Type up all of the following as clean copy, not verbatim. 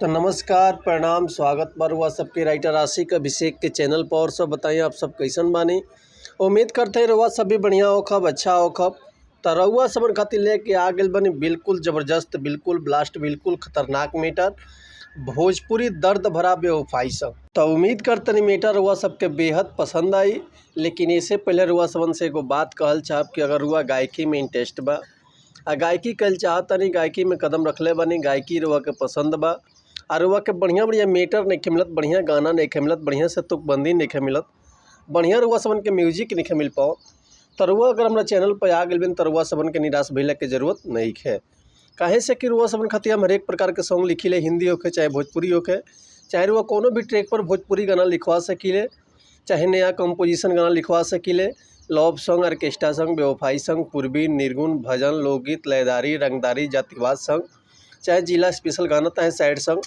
तो नमस्कार, प्रणाम, स्वागत बा रउआ सबके राइटर आशिक अभिषेक के चैनल पर। और सब बताइए, आप सब कैसन बानी? उम्मीद करते हैं रउआ सब भी बढ़िया होखब, अच्छा होखब। तो रउआ सबन खातिर लेके आ गइल बानी बिल्कुल ज़बरदस्त, बिल्कुल ब्लास्ट, बिल्कुल खतरनाक मैटर, भोजपुरी दर्द भरा बेवफाई सब। तो उम्मीद करतनी मैटर रउआ सबके बेहद पसंद आई। लेकिन इससे पहले रउआ सबन से एगो बात कहल चाहब कि अगर रउआ गायकी में इंटरेस्ट बा आ गायकी कल चाहतनी, गायकी में कदम रखले बानी, गायकी रउआ के पसंद बा आ रउआ के बढ़िया बढ़िया मैटर नइखे मिलत, बढ़िया गाना नइखे मिलत, बढ़िया से तुकबंदी नइखे मिलत, बढ़िया रउआ सबन के म्यूजिक नइखे मिल पाओ, त रउआ अगर हमरा चैनल पर आ गइल बानी त रउआ सबन के निराश भइला के जरूरत नइखे। काहे से कि रउआ सबन खातिर हम हरेक प्रकार के सॉन्ग लिखिले, हिंदी होखे चाहे भोजपुरी होखे, चाहे रउआ कोनो भी ट्रैक पर भोजपुरी गाना लिखवा सकीले, चाहे नया कंपोजिशन गाना लिखवा सकीले, लव सॉन्ग, ऑर्केस्ट्रा सॉन्ग, बेवफाई सॉन्ग, पूर्वी, निर्गुण, भजन, लोकगीत, लयदारी, रंगदारी, जातिवाद सॉन्ग, चाहे जिला स्पेशल गाना, चाहे सैड सॉन्ग,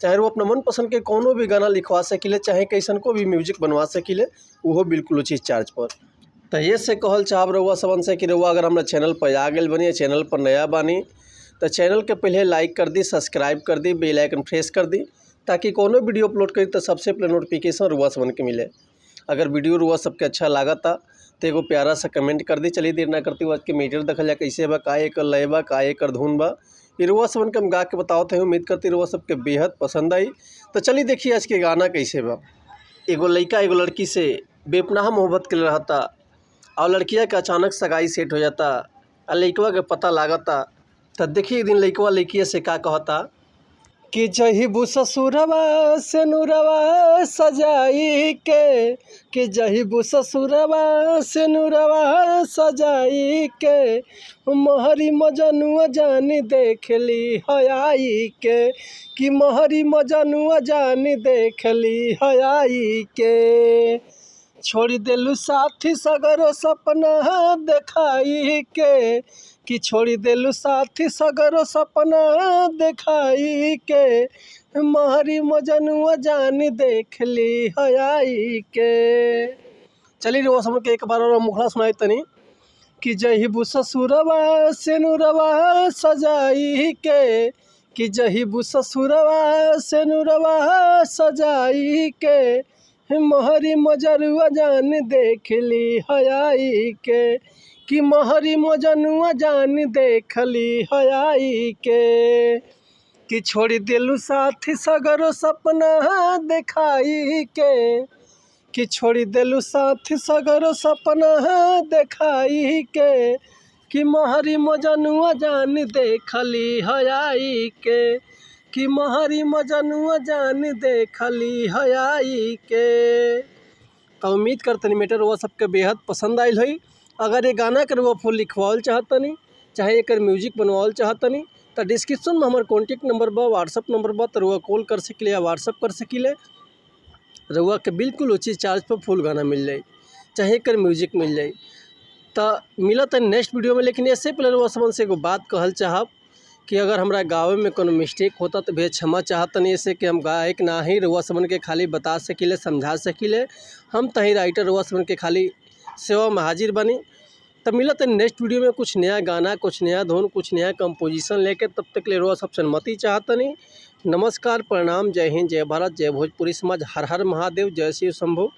चाहे वो अपना मनपसंद के कोनो भी गाना लिखवा सकीले, चाहे कैसन को भी म्यूजिक बनवा सकीले, उहो बिल्कुल उचित चार्ज पर। तो ये से कहल चाहब रउआ सबन से कि रउआ अगर हमरा चैनल पर आ गइल बानी, चैनल पर नया बानी तो चैनल के पहले लाइक कर दी, सब्सक्राइब कर दी, बेल आइकन प्रेस कर दी, ताकि कोनो वीडियो अपलोड करी तो सबसे पहले नोटिफिकेशन रउआ सबन के मिले। अगर वीडियो रउआ सबके अच्छा लागता तो एगो प्यारा सा कमेंट कर दी। चलिए देर ना करते हुए आज के मीटर देखल जाए कैसे बा, का एकर लय बा, का एकर धुन बा, ये रउआ सबन के हम गा के बतावत हई। उम्मीद करती रउआ सबके बेहद पसंद आई। तो चलिए देखिए आज के गाना कैसे बा। एगो लइका एगो लड़की से बेपनाह मोहब्बत के रहता और लड़किया के अचानक सगाई सेट हो जाता और लइकवा के पता लागता। तो देखिए एक दिन लइकवा लइकिया से का कहता कि जहिबू ससुरवा से नुरवा सजाई के, कि जहिबू ससुरवा से नुरवा सजाई के, मोहरी मजनुआ जान देखली हयाई के, कि मोहरी मजनुआ जान देखली हयाई के। छोड़ देलू साथी सगरो सपना देखाई के, कि छोड़ देलू साथी सगरो सपना देखाई के, मोहरी मजनुआ जान देखली हयाई के। चलिए रउआ सबन के एक बार और मुखड़ा सुनाई तनी कि जहिबू ससुरवा से नुरवा सजाई के, कि जहिबू ससुरवा से नुरवा सजाई के, मोहरी मजरुआ जान देखली हयाई के, कि मोहरी मजनुआ जान देखली हयाई के। कि छोड़ देलू साथी सगरो सपना देखाई के, कि छोड़ देलू साथी सगरो सपना देखाई के, कि मोहरी मजनुआ जान देखली हयाई के, कि मोहरी मजनुआ जान देखली हयाई के। तो उम्मीद करतनी मैटर रउआ सबके बेहद पसंद आइल होई। अगर ये गाना के रउआ फुल लिखवावल चाहतनी, चाहे एकर म्यूजिक बनवावल चाहतनी, तो डिस्क्रिप्शन में हमार कॉन्टैक्ट नंबर बा, व्हाट्सअप नंबर बा, तो रउआ कॉल कर सकीले या व्हाट्सअप कर सकीले। रउआ के बिल्कुल उचित चार्ज पर फुल गाना मिल जाई, चाहे एकर म्यूजिक मिल जाई। तो मिलत है नेक्स्ट वीडियो में। लेकिन इससे पहले रउआ सबन से एगो बात कहल चाहब कि अगर हमरा गावे में कोनो मिस्टेक होता तो भैया क्षमा चाहतनी, ऐसे कि हम गायक ना ही, रउआ सबन के खाली बता सकीले, समझा सकीले। हम तही राइटर रउआ सबन के खाली सेवा में हाजिर बनी। तब मिलत है नेक्स्ट वीडियो में कुछ नया गाना, कुछ नया धुन, कुछ नया कंपोजिशन लेके। तब तक ले रउआ सबसे अनुमति चाहतनी। नमस्कार, प्रणाम, जय हिंद, जय भारत, जय भोजपुरी समाज, हर हर महादेव, जय शिव शंभू,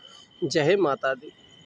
जय माता दी।